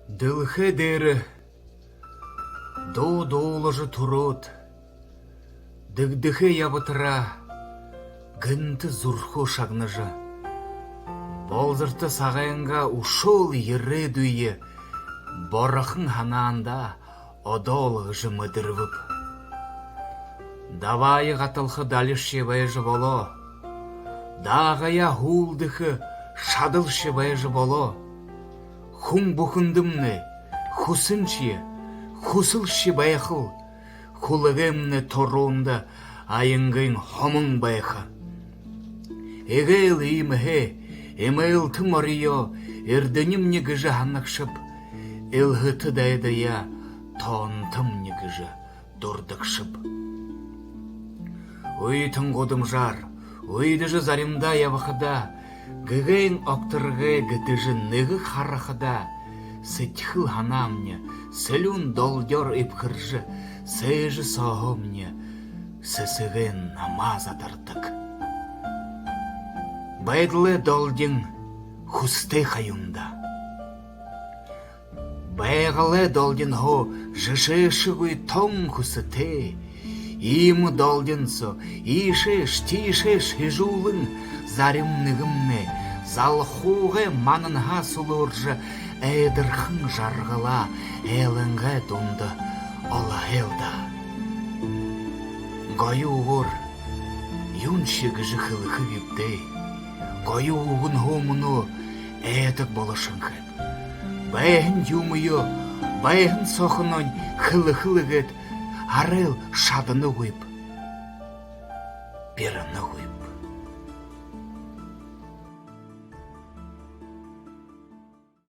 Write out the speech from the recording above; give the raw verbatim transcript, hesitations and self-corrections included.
Дэлхэй дээрэ дуу дуулажа түрөөд, дэгдэхэ ябатараа гэнтэ зүрхөө шагнажа, болзорто сагайнгаа үшөөл ерээдүйе борохон һанаандаа одоол гэжэ мэдэрбэб. Дабаае гаталха далишье байжа болоо. Даагаяа һүүлдэхэ шадалшье байжа болоо. Хүн бүхэндэмнай хүсэншье, хүсэлшье байхал, хүлэгэймнай туруунда аянгын һомон байха. Эгээл иимэһээ эмээлтэ мориёо эрдэнимни гэжэ һанагшаб, элһэтэ дайдаяа тоонтомни гэжэ дурдагшаб. Уйтан гудамжаар уйдажа заримдаа ябахадаа, гэгээн огторгой гэдэжэ нэгэ харахадаа, сэдьхэл һанаамни сэлюун долгёор эбхэржэ, сээжэ сооһоомни сэсэгэй намаа задардаг. Байдалай долгин хүсэтэй ха юм даа. Байгалай долгинһоо жэшээшэгүй тон хүсэтэй. Иимэ долгин соо иишээш, тиишээш хэжүүлэн, зарим нэгэмнай залхуугай мананһаа сүлөөржэ, айдархан жаргалаа айлангай дунда олоһой л даа. Гоё үгөөр юуншье гэжэ хэлэхэбиб даа. Гоё үгэнһөө мүнөө айдаг болошонхой. Байһан юумэеэ байһан соохинонь хэлэхэл гээд, арай л шаданагүйб, бэрэнэгүйб.